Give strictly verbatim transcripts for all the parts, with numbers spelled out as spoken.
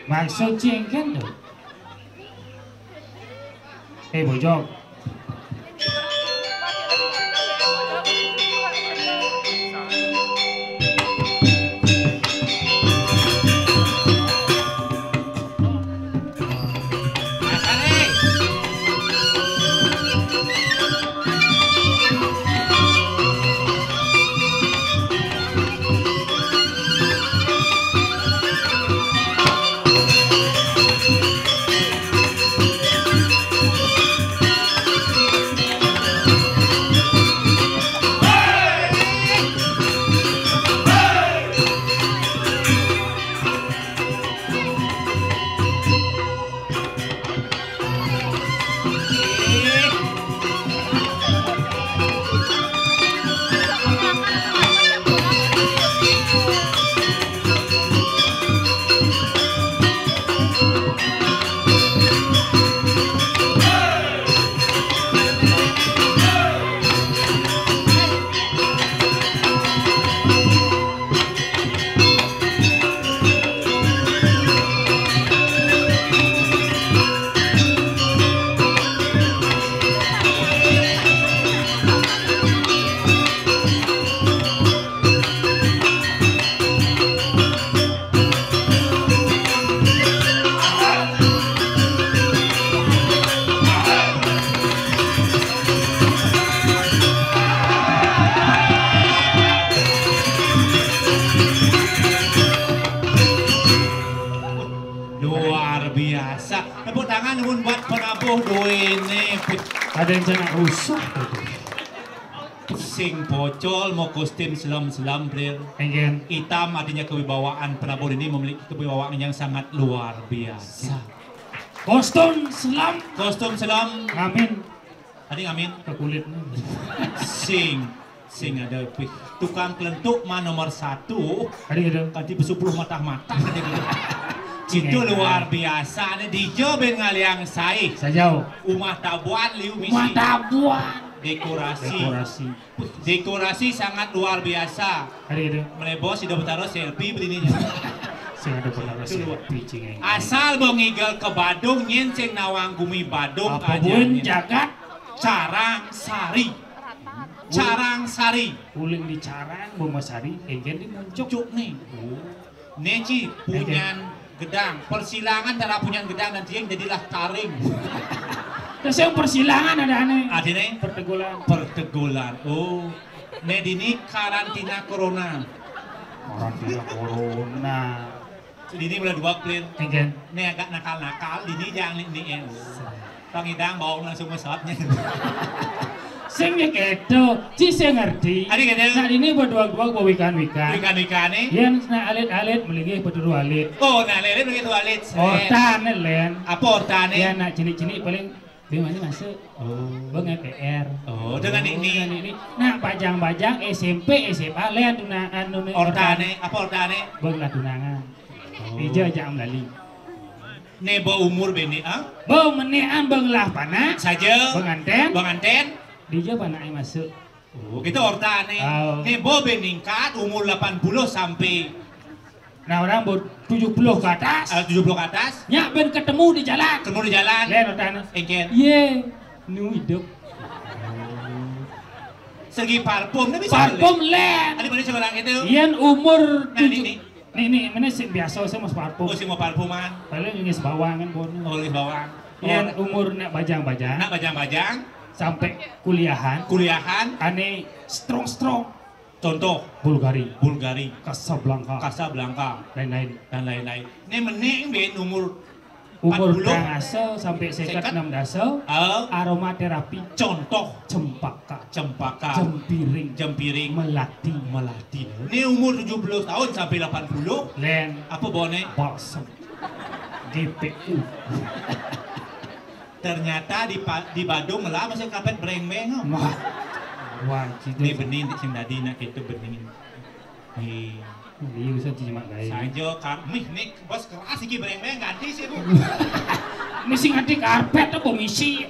Maksud cingkan tuh. Eh, bojog. Luar biasa. Tepuk tangan pun buat penabuh duene. Ada yang kena rusuh. Sing pocol mau kostum selam-selam, Bril. Enggak. Hitam artinya kewibawaan. Penabuh ini memiliki kewibawaan yang sangat luar biasa. Kostum selam. Kostum selam. Ngamin. Tadi ngamin. Ke kulit nih. Sing. Sing ada pih. Tukang kelentuk mah nomor satu. Tadi gitu. Tadi besupuluh matah-matah tadi gitu. Itu luar biasa nih. Dijo ben ngaliang sai. Sajau. Umah tabuan liu misi. Umah tabuan. Dekorasi. Dekorasi. Dekorasi sangat luar biasa. Hari itu. Melebos tidak bertaruh selfie belinya. Sing ada bertaruh selfie cingeng. Asal bengigel ke Badung nyen sing nawang gumi Badung apa bun jagat Carang Sari. Carang Sari. Uling di Carang, Boma Sari, enggak di Muncuk. Muncuk nih. Oh. Neci punyan gedang, persilangan antara punyan gedang dan tiang jadilah taring. Terus yang persilangan ada aneh. Ada nih. Pertegulan. Pertegulan. Oh. Ne dini karantina corona. Karantina corona. Dini mulai dua clear. Enggak. Ne agak nakal-nakal, dini jangan nih. Pangidang baong langsung mesotnya. Sing ya keto, ci sing ngerti. Adi keto. Nah ini berdua-dua bawa wikan-wikan. Wikan-wikan nih. Yen nah alit-alit melingih peturu alit. Oh, nah lele begitu alit. Ortane len. Apa ortane? Ya nak cilik-cilik paling bagaimana masuk? Oh. Bang E P R. Oh, dengan ini. Dengan ini. Nah bajang-bajang S M P, S M A len tunangan. Ortane, apa ortane? Bang lah tunangan. Oh. Ija jangan lali. Ne ba umur bene ah? Ba menean ba ngelah panak. Saja. Penganten. Penganten. Dija panak ai masuk. Oh, kita orta ne. Oh. Ne ba beningkat umur lapan puluh sampai. Nah, orang ba tujuh puluh ke atas. Ah, tujuh puluh ke atas. Nya ben ketemu di jalan. Ketemu di jalan. Len orta ne. Engken. Ye, nu hidup. Segi parfum ne bisa. Parfum len. Ada mana seorang itu? Yen umur nah, tujuh. Ini. Nih, nih, mana sih biasa sih mas parfum? Oh, sih mau parfuman. Paling ngelis bawang kan, bon. Oh, ngelis bawang. Yang umur nak bajang-bajang. Nak bajang-bajang. Sampai kuliahan. Kuliahan. Ane strong-strong. Contoh, Bulgari, Bulgari, Casablanca, Casablanca, lain-lain. Dan lain-lain. Ini mending ben umur Umur empat puluh. Dasa sampai seket enam dasa, Ah, aromaterapi, contoh, cempaka, cempaka, jempiring, jempiring, melati, melati. Ini umur tujuh belas tahun sampai delapan puluh. Len, Apa bone? Balsem, G P U. Ternyata di, Pa- di Badung lah masih kapet breng-breng. Wah, wah, Ini gitu. bening sing dadi nak itu bening. Nih. Iya, usah cuma gaya. Saja kar, mih nih bos keras iki breng-breng ganti sih bu. Misi nganti karpet apa misi?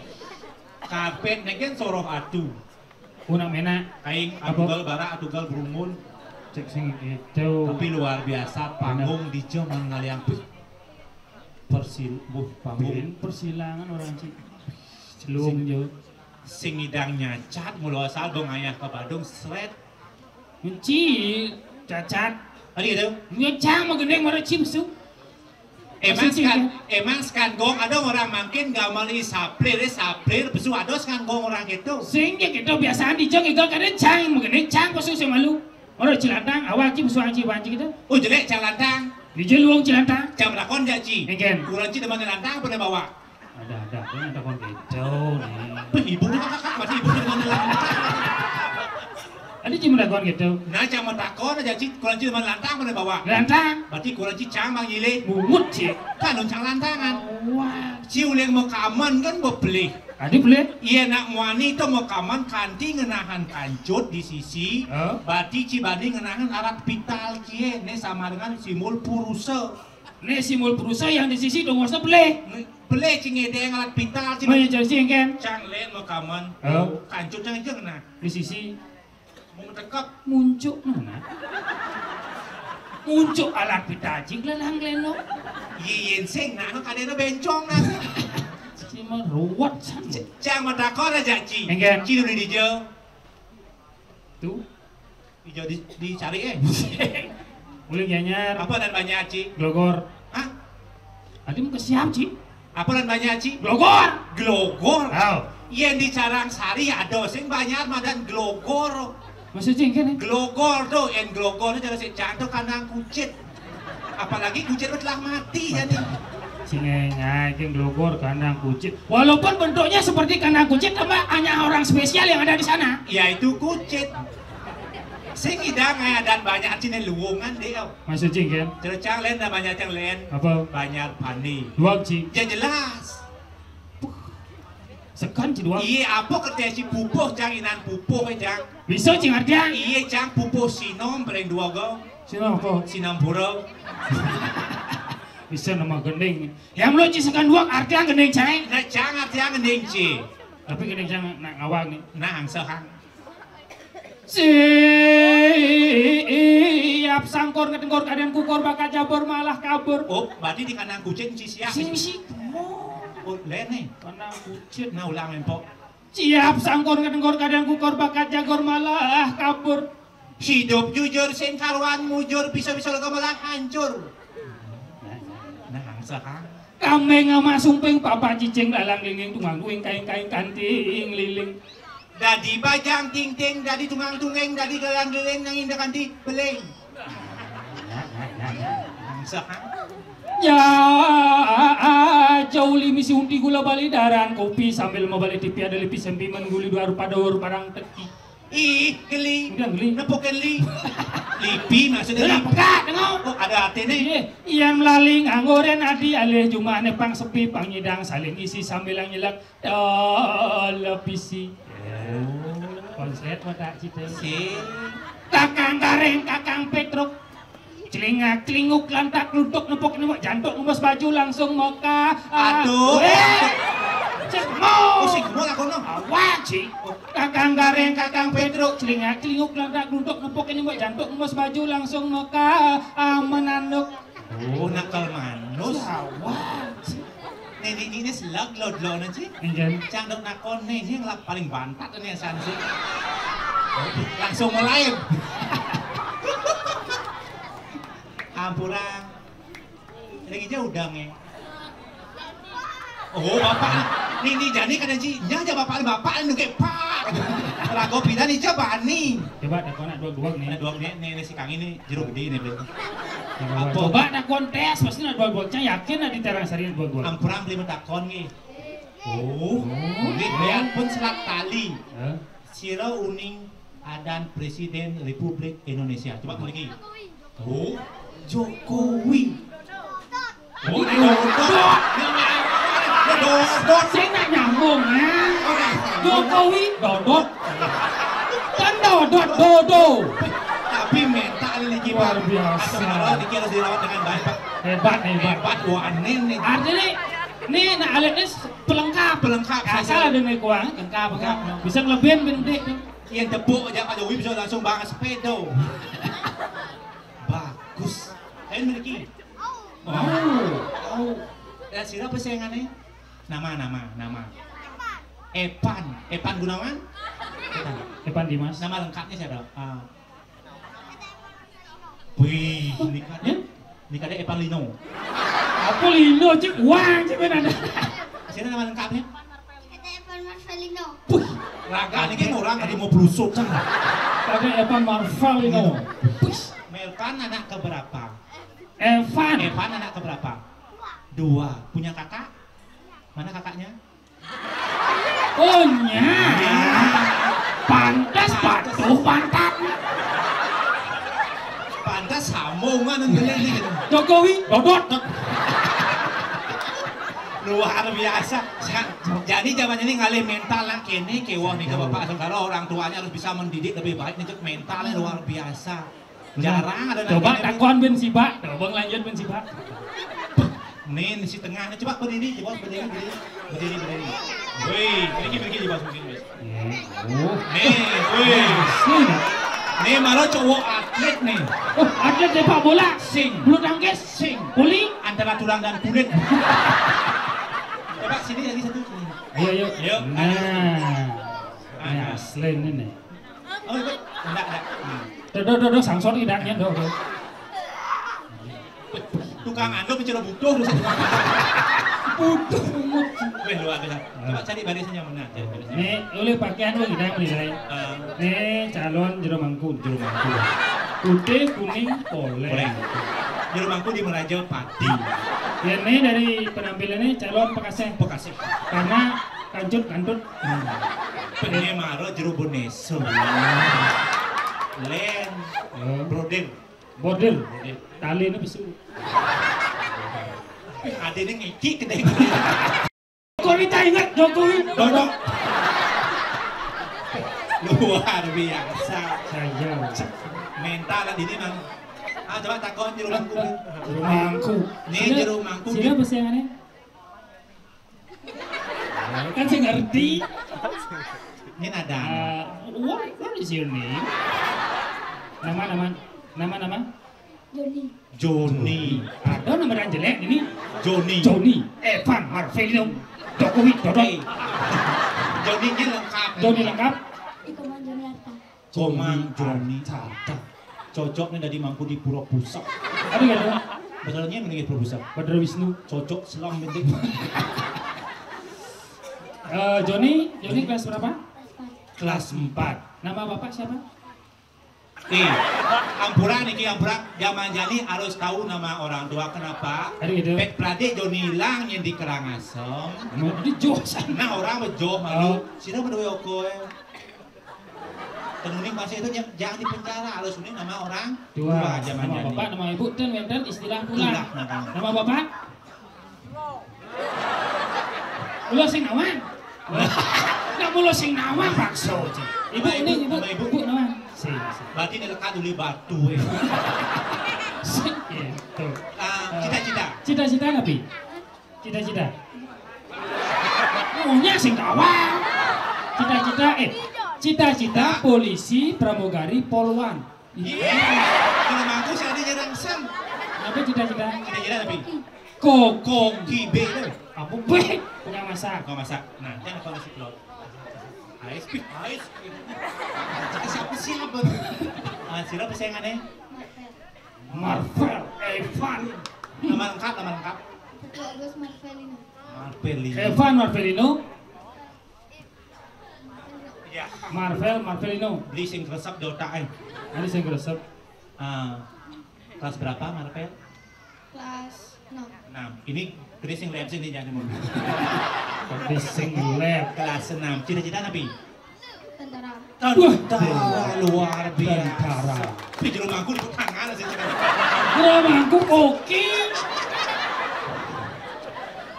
Karpet nih kan soroh atu. Una mena. Kain Apa? atugal barak atugal berumun. Cek sing gitu. Tapi luar biasa panggung di jam ngaliang tuh. Persil, buh panggung. Bin persilangan orang cik. Celung jo. Sing idang nyacat mulu asal dong ayah ke Badung seret. Menci cacat. Tadi gitu. Nyo cang magendeng mara cim su. Emang Maksudnya sekan, emang sekan gong ada orang makin gamal i saplir, i saplir pesu ada sekan gong orang gitu. Sing je kita biasaan di jeng igal kada cang magendeng cang pasu semalu. Mara cilantang awak cim su anci banci kita. Oh jelek calantang, Di jeng luang cilantang. Cang lakon jaci. Engken. Kurang ci demen lantang apa bawa? Ada ada pun ada kon gitu nih. Beh ibu nih kakak, masih ibu demen lantang. Ada cim ada kon gitu. Nah cang matakon aja ci, kurang ci demen lantang apa bawa? Lantang. Berarti kurang ci cang mang nyilih. Bungut cik. Kan cang lantangan. Wah. Ci uling makaman kan bebelih. Ada boleh. Iya nak muani itu makaman kanti ngenahan kancut di sisi. Hah? Berarti ci bani ngenahan alat vital cie. Ini sama dengan simul purusa. Nih simul perusa yang di sisi dong masa boleh. Beli ci ngedeng alat vital ci. Mau jadi sih kan? Cang len makaman. Hah? Kancut cang jeng nah. Di sisi Mau tekep. Muncuk mana? Muncuk alat pita cik lelang lelo. Yin sing nah no kadena bencong nah. Cima ruwet sana. Cang matakon aja ci. Engken. Ci udah di jeng. Tuh. Di jeng di, dicari eh. Uling nyanyar. Apa dan banyak ci? Glogor. Hah? Adi mau ke siap cik? Apa dan banyak ci? Glogor. Glogor. Wow. Yen di Carang Sari ada sing banyak madan glogor. Maksudnya kan? Glogor tuh, yen glogor itu jelas cang tuh kandang kucit. Apalagi kucit itu telah mati ya nih. Sini ngai glogor kandang kucit. Walaupun bentuknya seperti kandang kucit, cuma hanya orang spesial yang ada di sana. Yaitu kucit. Sing idang eh, dan banyak cine luwungan deh. Maksudnya kan? Cerecang len dan banyak yang len. Apa? Banyak pani. Luang cik. Ya jelas. Sekan cik luang. Iya apa kerja si pupuh cang inan pupuh eh cang. Bisa cik artian. Iya cang pupuh sinom paling dua go. Sini apa? Sinampura. Bisa nama gending. Yang belum cik sekan dua artian gending cai. Nah cang artinya gending ci. Tapi gending cang nak ngawang nih. Nah angsa hang. Siap sangkor ngetengkor keadaan kukor bakat jabor malah kabur. Oh, berarti di kandang kucing ci siap. Sing si. Oh, lene. Kandang kucit. Nah ulang empok. Siap sangkor ngetengkor keadaan kukor bakat jagor malah kabur. Hidup jujur sing karuan mujur bisa-bisa lo malah hancur. Nah angsa hang. Kambing sama sumping papa cicing lalang linging tungang duing kain kain kanting liling. Dadi bajang ting ting, dadi tungang tungeng, dadi galang geleng nang indah kanti beling. Sahang. Ya, jauh limi si unti gula bali daran kopi sambil mabali tipi ada lipi sempi mengguli dua rupa daur parang teki. Ih, geli. Udah geli. Nepukin li. Lipi maksudnya Udah lipi. Pekat tengok. Oh, ada artinya. Iya, yang laling anggoren adi alih jumane pang sepi pang nyidang saling isi sambil nyelak televisi. Konslet watak cita. Si. Kakang Gareng, Kakang Petruk. Celingak celinguk lantak luntuk nepuk nembok jantuk ngembus baju langsung moka. Ah, Aduh. Eh, cek mau. Oh, si gemol aku no. Awak cik. Kakang Gareng, Kakang Petruk. Celingak celinguk lantak luntuk nepuk nembok jantuk ngembus baju langsung moka. Ah, menanduk. Oh, nakal manus. Awak cik. Nenek ini selak lo dulu nanti. Enggak. Cang dok nakon nih, ini yang paling bantat ini yang sansi. Langsung mulai. Ampura. Lagi jauh dang ya. Oh, bapak. Ini jani kada ji, nya ja bapak, bapak anu ke pak. Rago pina ni ja bani. Coba takon anak duag-duag ni. Anak duag ni, ni, ni si Kang ini jero gedé ni, Bli. Apa? Coba takon tes, pasti anak duag-duag. Cang yakin ada di Terang Sari anak duag-duag. Ampura Bli matakon nggih. Oh, oh. Bli, biarpun selat tali. Hah? Sira uning adan Presiden Republik Indonesia. Coba mriki. Oh, Jokowi. Oh, ini Dodot. Ini Dodot. Sing nak nyambung, ya. Jokowi, Dodot. Kan Dodot, Dodo. Tapi mental ini, Ki, luar biasa. Asal niki harus dirawat dengan baik, Pak. Hebat, hebat. Hebat, wah, aneh nih. Artinya, ini nak alit ini pelengkap. Pelengkap. Asal ada nih kuang, lengkap, lengkap. Bisa ngelebihin bintik. Yang tepuk aja Pak Jokowi bisa langsung banget sepeda. Bagus. Lain mriki. Oh. Oh. Ya, sira apa sih yang aneh? Nama, nama, nama. Epan. Epan Gunawan? Epan. Epan Dimas. Nama lengkapnya siapa? Ah. Wih, nikah deh. Nikah deh Epan Lino. Apa Lino, cik? Wah, cik, benar. Sira nama lengkapnya? Kata Evan Marvelino. Puh, raga ini kan orang tadi mau belusuk kan. Kata Evan Marvelino. Puh. Melvan anak keberapa? Evan. Evan anak keberapa? Dua. Punya kakak? Mana kakaknya? Oh, nya. Pantas patuh pantat. Pantas sambungan ngeling nih gitu. Jokowi, Dodot. Luar biasa. Sa-, jadi zaman ini ngalih mental nak kene kewah nih ke bapak saudara, orang tuanya harus bisa mendidik lebih baik nih, cek mentalnya luar biasa. Jarang ada. Coba takon bin sibak, coba ngelanjut bin sibak. Nih, si tengah nih, coba berdiri, coba berdiri, berdiri. Berdiri, berdiri. Wih, ini, ini, coba, coba, coba. Oh. Nih, wih. Sing. Nih, malah cowok atlet nih. Oh, atlet sepak bola. Sing. Bulu tangkis. Sing. Voli. Antara tulang dan kulit. Coba sini lagi satu. Ayo, ayo. Ayo. Nah. Nah, selain ini. Oh, ikut. Enggak, enggak. Hmm. Dodo, dodo, sangsor tidak, ya, dodo. Tukang anu bicara butuh, dosa tukang anu. Butuh. Weh, luar biasa. Coba cari barisannya mana, cari barisannya. Nih, oleh pakaian lu tidak menilai. Ah. Nih, calon jero mangku. Jero mangku. Putih, kuning, poleng. Poleng. Jero mangku di Meraja Pati. Ya, nih dari penampilannya calon Pekasih. Pekasih. Karena kancut, kantut. Hmm. Penye maro jero boneso. Len. Hmm. Brodir. Bordir. Bordir. Tali ini bisu. Ade ini ngiki gede. Kok kita ingat Jokowi? Dodok. Luar biasa. Saya. Mental di ini, Mang. Ah, coba takon jero mangku. Jero mangku. Nih, jero mangku. Sira bahasa yang aneh? Kan saya ngerti. Ini ada. Uh, what, what is your name? Nama, nama, nama, nama? Joni. Joni. Ada nama orang jelek ini? Joni. Joni. Evan Marvelino. Jokowi, Dodo. Hey. Joninya lengkap. Joni lengkap. Iko Joni Arta. Komang Joni. Cocok nih dari mangku di Pura Pusat. Ada nggak ada? Benernya mending Pura Pusat. Badar Wisnu. Cocok selam penting. Eh, Joni, Joni kelas berapa? Kelas empat. Nama bapak siapa? Eh, ampura niki, ampura. Zaman jani harus tahu nama orang tua. Kenapa? Ada gitu. Pek pradik Joni hilang yang di Karangasem. Mau di Joh sana. Nah, orang bejoh malu. Oh. Sira berdua okoy. Tenuning bahasa itu jangan, jangan di penjara, harus uning nama orang tua. Tua, zaman nama jani. Bapak, nama ibu, ten wenten istilah pula. Istilah, nah, kan. Nama bapak? Mula sing nawan. Nggak mula sing nawan, paksa. Ibu ini, ibu, nama ibu? Ibu nawan. Sing, sing. Berarti ini lekat uli batu, eh. Sing, gitu. Ah, cita-cita. Cita-cita apa? Cita-cita. Maunya sing kawan. Cita-cita, eh, cita-cita polisi, pramugari, polwan. Iya. Kalau mangku saya ada nyerang sem. Apa cita-cita? Cita-cita tapi. Kokoki B itu. Apa B? Tukang masak. Tukang masak. Nah, jangan kalau si telur. Ais, ais. Kita siapa sih apa? Ah, sira apa sih yang aneh? Marvel Evan. Nama lengkap, nama lengkap. Ketua Agus Marvelino. Marvelino. Evan Marvelino. Marvel, Marvelino. Beli sing resep di otak, eh. Ini sing resep. Ah, kelas berapa, Marvel? Kelas enam. Enam. Ini beli sing lab sini, jangan mau. Beli sing lab. Kelas enam. Cita-cita apa? Tentara. Tentara. Wah, luar biasa. Tentara. Di rumahku di tangan sih. Rumahku koki.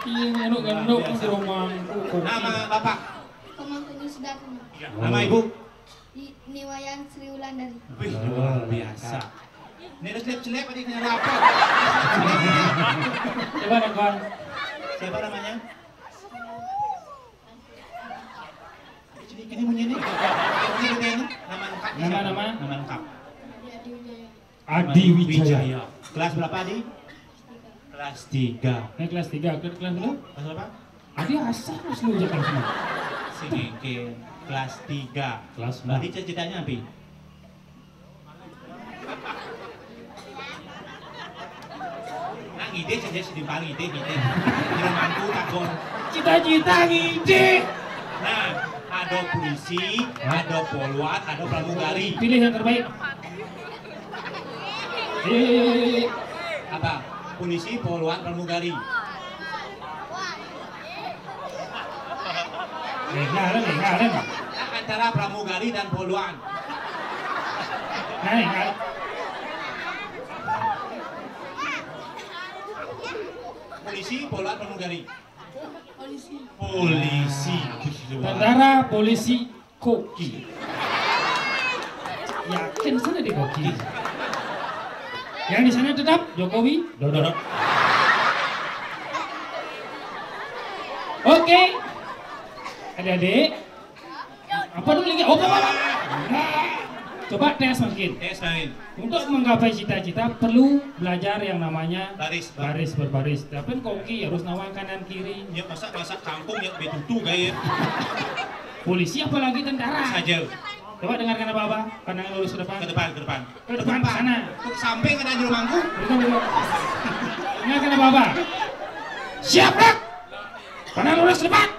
Iya, ngenuk-ngenuk. Luar biasa. Rumahku koki. Nama Bapak? Komang Teni Sudarno. Ya. Nama Ibu? Ni-, Niwayan Sri Wulandari. Wih, luar biasa. Ini ada celep-celep, ada yang apa? Coba, Bang. Siapa namanya? Ini, ini munyi nih. Ini, ini, ini. Nama lengkap siapa? Nama, nama? Nama lengkap. Adi Wijaya. Adi Wijaya. Wijaya. Kelas berapa, Adi? Kelas tiga. Ini kelas tiga, ke kelas berapa? Kelas berapa? Adi asal kelas lu aja kelas lu. Si Nengke, kelas tiga. Kelas empat. Berarti cita-citanya apa? Nah, ngide saja si Dimpal ngide, ngide. Di rumahku takon. Cita-cita ngide. Nah, ada polisi, ada polwan, ada pramugari. Pilih yang terbaik. Iya, iya, iya, iya, iya. Apa? Polisi, polwan, pramugari. Eh, ngarang, eh, ngarang. Antara pramugari dan polwan. Ngarang, ngarang. Polisi, polwan, pramugari. Polisi. Polisi. Tentara, polisi, koki. Yakin sana di koki. Yang di sana tetap Jokowi Dodo. Oke. Adik-adik. Apa dulu lagi? Oh, apa, apa? Coba tes mungkin. Tes lain. Untuk menggapai cita-cita perlu belajar yang namanya baris, baris berbaris. Tapi koki harus nawang kanan kiri. Ya, masa, masa kampung ya betutu gaya. Polisi apalagi tentara. Saja. Coba dengarkan apa-apa, pandangan lurus ke depan. Ke depan, ke depan. Ke depan, sana. Ke samping ada juru mangku. Betul, betul. Dengarkan apa-apa. Siap, Rak. Pandangan lurus ke depan.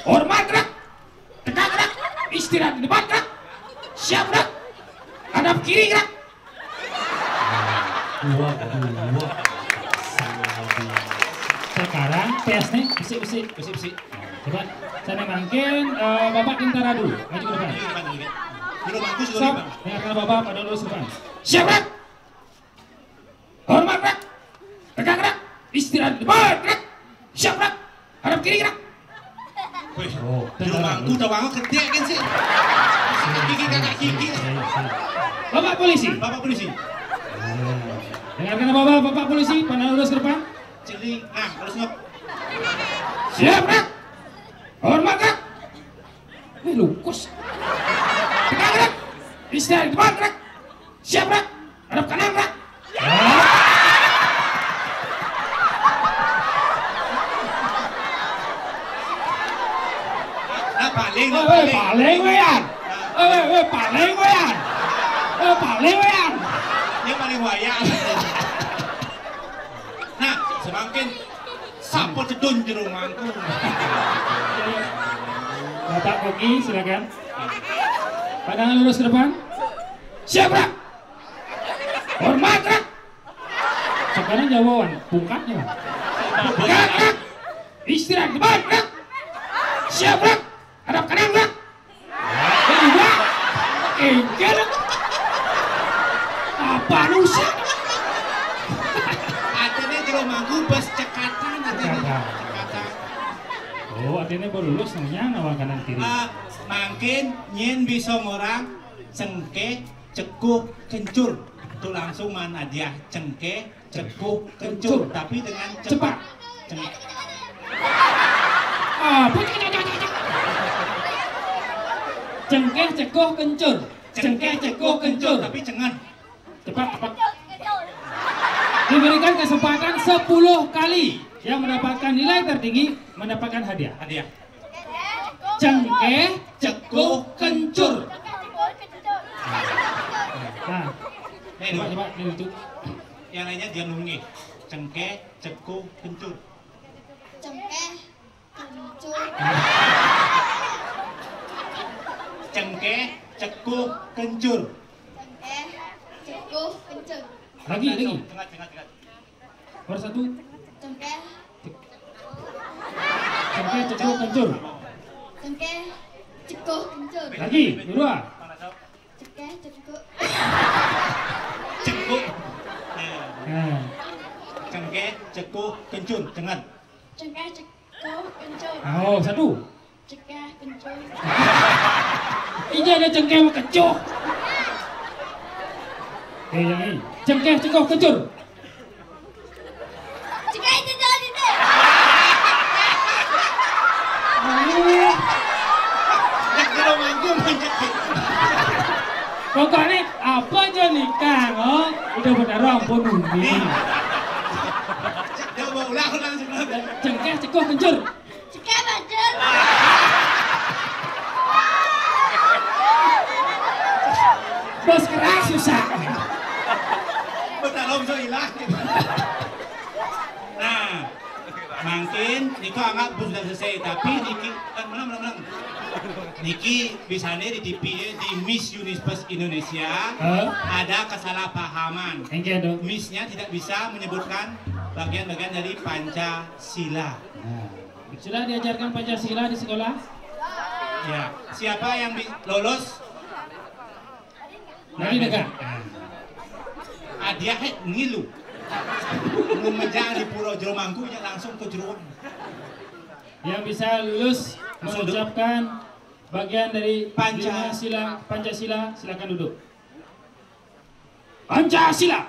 Hormat, Rak. Tegak, Rak. Istirahat di depan, Rak. Siap, Rak. Hadap kiri, Rak. Dua, dua. Sekarang tes nih, besi, besi, besi, besi. Coba, sana mangkin, eh, Bapak tentara dulu, maju ke depan. Ini, Pak, ini. Dulu bagus, dulu, Sok, Pak. Dengarkan Bapak, pada lurus ke depan. Siap, Rak. Hormat, Rak. Tegak, Rak. Istirahat di depan, Rak. Siap, Rak. Hadap kiri, Rak. Wih, oh, di rumahku udah bangun gede kan sih. Gigi kakak gigi. Bapak polisi. Bapak polisi. Dengarkan Bapak, Bapak polisi, pandangan lurus ke depan. Cili, nah, terus ngep. Siap, Rak. Hormat, Rak. Wih, lukus. Tegak, Rak. Istirahat di depan, Rak. Siap, Rak. Hadap kanan, Rak. Nah, paling, eh, eh, paling. Paling, wean. Eh, eh, eh, paling, wean. Eh, paling, wean. Ini paling wayang. Nah, semakin sapo cedun jero mangku. Bapak Koki, silakan. Pandangan lurus ke depan. Siap, Rak. Hormat, Rak. Sekarang jawaban, pungkatnya. Tegak, Rak. Istirahat, depan, Rak. Siap, Rak. Hadap kanan, Rak. Kedua, engkel. Apa nusa? Artinya jero mangku bes cekatan, artinya. Cekatan. Cekatan. Oh, artinya baru lulus namanya, nawang kanan kiri. Ah, mangkin nyen bisa ngorang cengkeh, cekuh, kencur. Tuh langsung man hadiah cengkeh, cekuh, kencur, tapi dengan cepat. Cepat. Ceng- Apa? Cengkeh, cekuh, kencur. Cengkeh, cekuh, kencur, tapi cengen. Cepat, cepat. Diberikan kesempatan sepuluh kali. Yang mendapatkan nilai tertinggi mendapatkan hadiah. Hadiah. Cengkeh, cekuh, kencur. Nah, eh, coba, coba, ini lucu. Yang lainnya dia nunggih. Cengkeh, cekuh, kencur. Cengkeh, kencur. Cengkeh, Cengkeh, cekuh, kencur. Cengkeh, cekuh, kencur. Lagi, lagi. Cengat, cengat, cengat. Nomor satu. Cengkeh. Cengkeh, cekuh, kencur. Cengkeh, cekuh, kencur. Lagi, dua. Cengkeh, cekuh. Cekuh. Nah. Cengkeh, cekuh, kencur. Cengat. Cengkeh, cekuh, kencur. Oh, satu. Cengkeh, kencur. Ija ada cengkeh sama kecoh. Eh, yang ini. Cengkeh, cekuh, kencur. Cengkeh, kencur, kencur. Aduh. Pokoknya apa aja nikah, oh, udah benar ampun umi. Coba ulang, ulang, ulang. Cengkeh, cekuh, kencur. Cekap aja. Bos keras susah. Betul, Om, so hilang. Nah, mungkin Niko anggap sudah selesai, tapi Niki kan menang, menang, menang. Niki bisanya di T V ya, di Miss Universe Indonesia. Hah? Ada kesalahpahaman. Enggak dong. Miss-nya tidak bisa menyebutkan bagian-bagian dari Pancasila. Nah. Sudah diajarkan Pancasila di sekolah? Ya, siapa yang bi- lolos? Dari negara. Adia he ngilu. Lumejang di Pura Jero Mangku, ya langsung ke Jeruang. Yang bisa lulus mengucapkan bagian dari Panca- lima sila Pancasila, silakan duduk. Pancasila.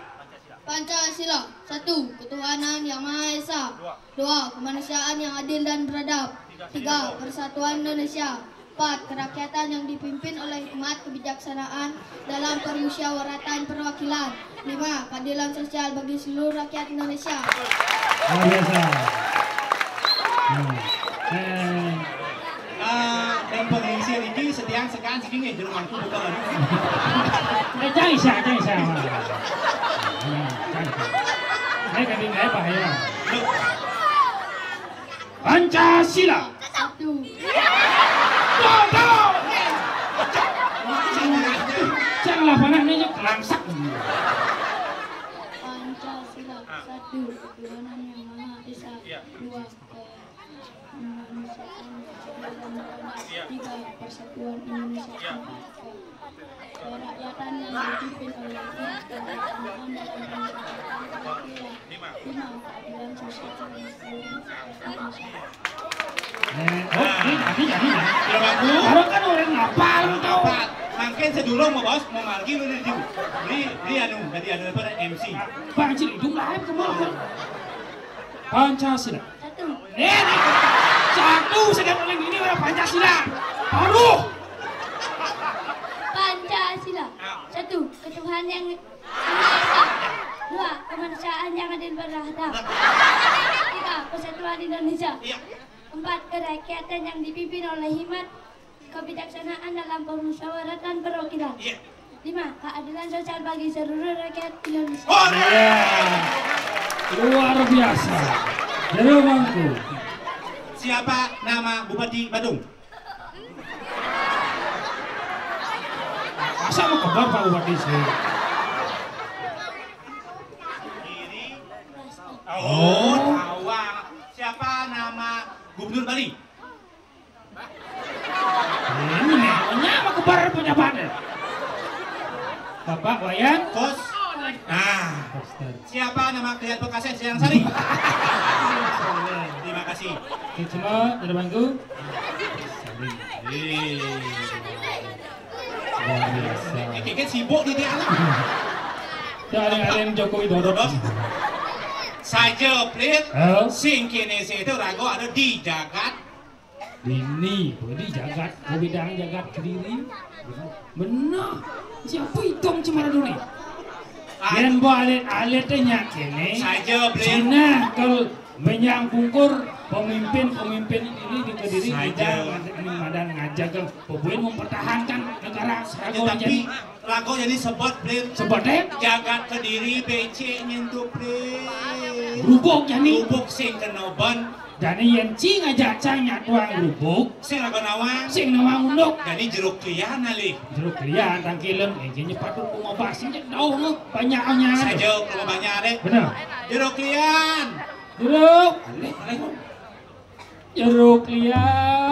Pancasila. Satu, ketuhanan yang Maha Esa. Dua, kemanusiaan yang adil dan beradab. Tiga, persatuan Indonesia. Empat, kerakyatan yang dipimpin oleh hikmat kebijaksanaan dalam permusyawaratan perwakilan. Lima, keadilan sosial bagi seluruh rakyat Indonesia. Luar biasa. Hmm. Eh, Ah, dan pengisi niki setiang sekaan siki nggih, Jero Mangku buka lagi. Eh, jangan isya, jangan isya. Nah, jangan isya. Saya kami nggak bahaya. Pancasila. Satu. Bodoh. Janganlah panah ini, langsak. Pancasila. Satu, ketuhanan yang Maha Esa. Dua, kemanusiaan. Tiga, persatuan Indonesia. Empat, kerakyatan yang dipimpin oleh hikmat kebijaksanaan dalam permusyawaratan perwakilan. Lima, keadilan sosial bagi seluruh rakyat Indonesia. Eh, oh, ini, ini, ini. Sudah bagus. Orang kan orang ngapal tuh. Apa? Mangkin sedulung mau bos, mau margi lu di, di, di anu, tadi anu apa, M C. Bang Cil, hidung lahir ke mana? Pancasila. Satu. Eh, satu, sedang paling ini orang Pancasila. Baru. Pancasila. Satu, ketuhanan yang Maha Esa. Dua, kemanusiaan yang adil beradab. Tiga, persatuan Indonesia. Iya. Empat, kerakyatan yang dipimpin oleh hikmat kebijaksanaan dalam permusyawaratan perwakilan. Iya. Lima, keadilan sosial bagi seluruh rakyat Indonesia. Oh, iya. Luar biasa. Jero Mangku. Siapa nama Bupati Badung? Masa mau kebar Pak Bupati sih? Oh, tawa. Siapa nama Gubernur Bali? Ini namanya apa kebar pejabatnya? Bapak Wayan? Kos. Nah. Koster. Siapa nama Kliat Bekasnya Sayang Sari? Terima kasih. Oke, semua, pada bangku. Luar biasa. Ini kayak sibuk nih dia. Tuh, ada, ada yang Jokowi Dodo. Saja, Plit. Oh. Sing kene sih itu ragu ada di jagat. Ini, di jagat, di bidang jagat Kediri. Benar. Siapa hitung cuma dulu nih? Yen bo alit-alit teh nyak kene. Saja, Plit. Cina kalau menyang pungkur pemimpin-pemimpin ini di Kediri saja. Madan, madan ngajak ke Pebuin mempertahankan negara. Saja, tapi lagu jadi sebut, Blin. Sebut, eh? Jagat Kediri becik nyentuh, Blin. Rubuk, ya, nih. Rubuk sing kena ban. Jani yén ci ngajak cang nyak tuang grubuk, sing laga nawang, sing nawang unduk. Jani jeruk lian alih. Jeruk lian tangkilem, eh, jani patut ku ngobah sing jek dauh ngeh banyak nya. Saja kalau banyak deh. Benar. Jeruk lian. Jeruk. Alih, alih. Jeruk lian.